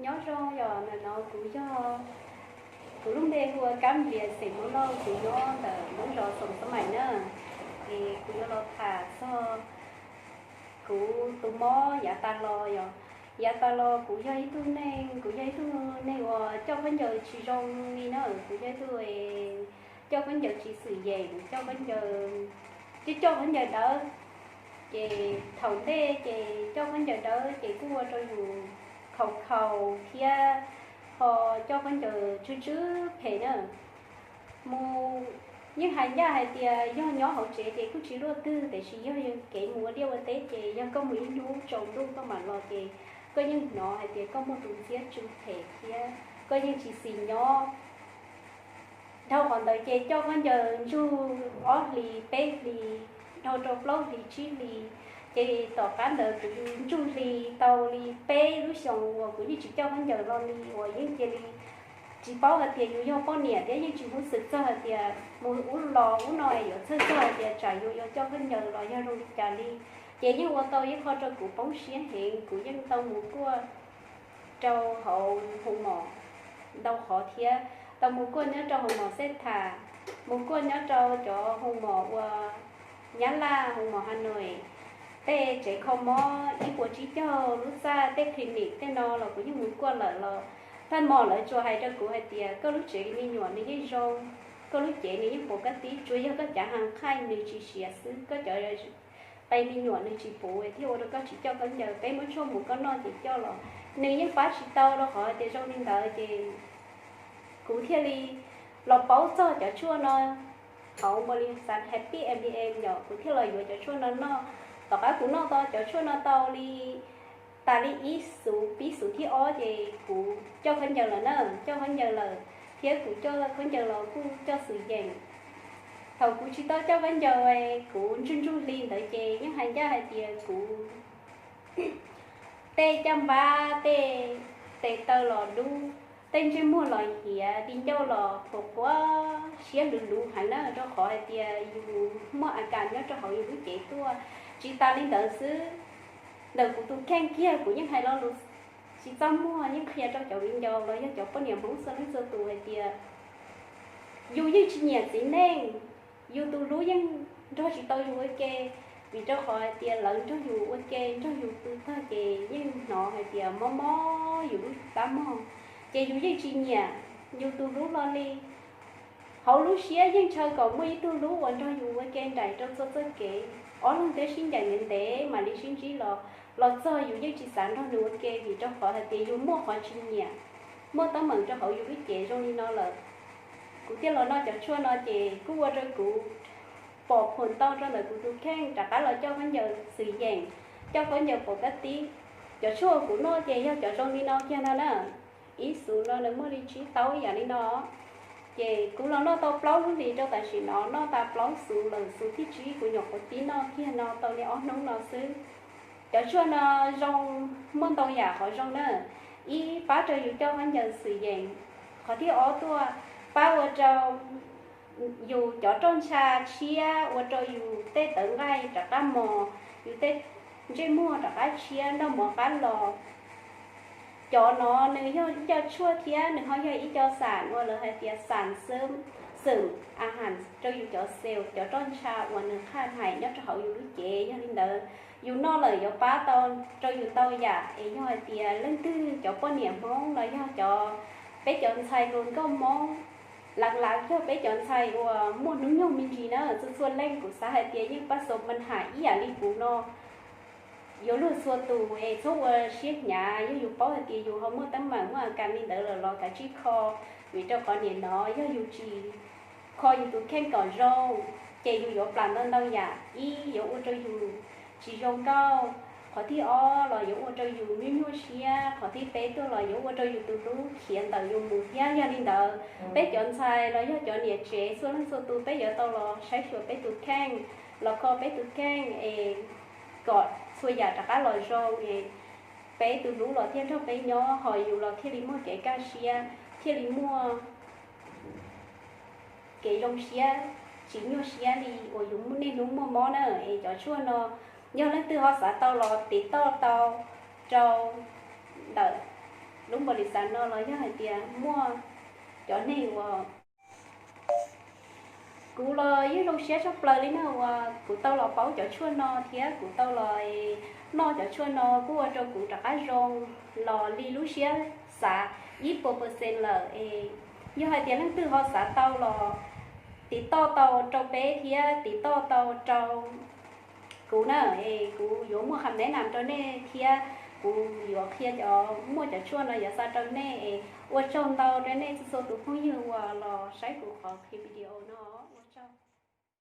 Nyob zoo, yog ntawm no kuv yog, kuv lub npe hu ua Kab Nplias xeem Hmoob Lauj, kuv nyob ntawm lub zos Xoom Xab Maim na. Es kuv yuav los tham txog kuv tus mob yav tas los. Yog yav tas los kuv yog ib tug neeg, kuv yog ib tug neeg uas coj khaub ncaws tsis zoo li na. Kuv yog ib tug coj khaub ncaws tsis xwm yeem, coj khaub ncaws, coj coj khaub ncaws dawb. Ces thaum ntej ces coj khaub ncaws dawb ces kuj ua rau yus khaus khaus thiab ho coj khaub ncaws tsw tsw phem na. Mus, yeej hais ncaj hais tias yog nyob hauv tsev ces kuj tsis luaj twg, tiam sis yog kev mus ua liaj ua teb ces yog koj mus ib hnub tsaus ntuj koj mam los ces koj yeej hnov hais tias koj muaj tus ntxhiab tsw phem thiab koj yeej tsis xis nyob. Dhau qhov ntawd ces coj khaub ncaws ntsug ob hlis peb hlis, dhau rau plaub hlis tsib hlis. Ces tom qab ntawd kuv ntsug hli tau li peb lub xyoos uas kuv yeej tsis coj khaub ncaws los li, uas yeej cia li tsis paub hais tias yus yog poj niam thiab yeej tsis hnov xwm txog hais tias mus ub los ub no es yuav txhawj txog hais tias tsam yus yuav coj khaub ncaws los yog zoo li cas li. Ces yeej ua tau ib qho rau kuv poob siab heev, kuv yeej tau mus kuaj rau hauv hoo mom ntau qhov thiab, tau mus kuaj nyob rau hoo mom Xeb Tham, mus kuaj nyob rau cov hoo mom uas Nyab Laj, hoo mom Hanoi, tej tsev kho mob ib puas tsib caug lub txaj, tej clinic tej no los kuv yeej mus kuaj lawm los, thaj mom lawv tsuas hais rau kuv hais tias koj lub tsev me nyuam nws yeej zoo, koj lub cev nws yeej pom kab tib, tsuas yog koj cav ha qhaij nws tsis siav xwb, koj cov qe me nyuam nws tsis puv thiaj ua rau koj tsis coj khaub ncaws, peb muab tshuaj mus koj noj ces coj los nws yeej pab tsis tau rau qhov tias zoo li ntawd ces kuv thiaj li los paub txog cov tshuaj no hauv npaum li xav Happy M D M yom, kuv thiaj los yuav cov tshuaj no noj. Tom qab kuv noj tau cov tshuaj no tau li tas li ib xuv pib xuv thib ob ces kuv coj khaub ncaws lawm na, coj khaub ncaws lawm, thiab kuv coj khaub ncaws los kuj coj xwm yeem. Thaum kuv tsis tau coj khaub ncaws, kuv ntsug ntsug hli ntawd ces yeej hais ncaj hais tias kuv tej caj npab, tej tes taw los dub, tej ntsej muag los hiav, di ncauj los qhuav qhuav, siab luv luv heev na, rau qhov hais tias yus muaj a kas nyob rau hauv yus lub cev tuaj. Tsis tas li ntawd xwb, ntawm kuv tus kheej kiag kuv yeej hais lo lus tsis txaj muag, yeej qhia rau cov viv ncaus los yog cov poj niam Hmoob txhua leej txhua tus hais tias yus yeej tsis nyiam txiv neej, yus tus hlub yeej nrog tsis tau yus ua ke, vim rau qhov hais tias lawv nrog yus ua ke, nrog yus pw tag ces yeej hnov hais tias mob mob yus lub plab mog, ces yus yeej tsis nyiam yus tus hlub hlo li. Hauv lub siab yeej ntshaw kom muaj ib tug hlub uas nrog yus ua ke nraim rau txhua txoj kev, ob leeg thiaj sib ncaim ntev ntev mam li sib ntsib los, los txog yus yeej tsis xav nrog nws ua ke vim rau qhov hais tias yus muaj qhov tsis nyiam, muaj teeb meem rau hauv yus lub cev zoo li no lawm. Kuv thiaj los noj cov tshuaj no ces kuj ua rau kuv pom phom tau rau ntawm kuv tus kheej rov qab los coj khaub ncaws xwm yeem, coj khaub ncaws pom kab tib. Cov tshuaj kuv noj ces yog cov zoo li no kiag no na. Ib xuv no nws muaj li tsib tauv ib yam li no. Ces kuv los noj tau plaub lub hlis rau tam sim no, noj tas plaub xuv lawm, xuv thib tsib kuv nyuam qhuav pib noj kiag no tau li ob hnub no xwb. Cov tshuaj no zoo, muaj ntau yam qhov zoo na. Ib, pab rau yus coj khaub ncaws xwm yeem. Qhov thib ob tuaj, pab ua rau yus cov roj ntsha tshiab, ua rau yus tej tawv nqaij rov qab mos, yus tej ntsej muag rov qab tshiab, noj mov qab los. Cov no nws yog ib co tshuaj thiab nws ho yog ib co xam uas lawv hais tias xam xwm, xwm a has rau yus cov xees, cov roj ntsha uas nws qhaj hais nyob rau hauv yus lub cev. Yog li ntawd, yus noj lawm yuav pab tau rau yus ntau yam. Es yog hais tias leej twg cov poj niam Hmoob los yog cov, peb cov ntxhais hluas nkauj Hmoob, lav lav yog peb cov ntxhais uas muaj hnub nyoog me ntsis na, txhua txhua leej kuv xav hais tias yeej pab xaus mas ham ib yam li kuv no. Yuav luag txhua tus es txhob ua siab hnyav, yog yus paub hais tias yus ho muaj teeb meem muaj a kas li ntawd lawm los kav tsij kho, vim rau qhov nim no yog yus tsis kho yus tus kheej kom zoo, ces yus yuav plam ntau ntau yam. Ib, yuav ua rau yus tsis zoo nkauj. Qhov thib ob los yuav ua rau yus nyuaj nyuaj siab. Qhov thib peb tuaj los yuav ua rau yus tus hlub khiav ntawm yus mus thiab. Yog li ntawd, peb cov ntxhais los yog cov niam tsev txhua leej txhua tus peb yuav tau los saib xyuas peb tus kheej, los kho peb tus kheej es kom txhua yam rov qab los zoo es peb tus hlub los thiaj nrog peb nyob, ho yus los thiaj li muaj kev kaj siab, thiaj li muaj kev zoo siab, tsis nyuaj siab li uas yus niaj hnub muaj mob na. Es cov tshuaj no yog leej twg ho xav tau los tiv toj tau rau ntawm lub npaus lis xav no los yog hais tias muaj cov neeg uas kuv los yeej zoo siab tshaj plaws li na uas kuv tau los paub cov tshuaj no thiab kuv tau los noj cov tshuaj no kuj ua rau kuv rov qab zoo los li lub siab xav ib puas percent lawm es yog hais tias leej twg ho xav tau los tiv toj tau rau peb thiab tiv toj tau rau kuv na es kuv yuav muaj qhas mev nam rau nej thiab kuv yuav qhia cov muaj cov tshuaj no yuav xa rau nej es ua tsaug ntau rau nej txhua txhua tus phooj ywg uas los saib kuv qhov video no.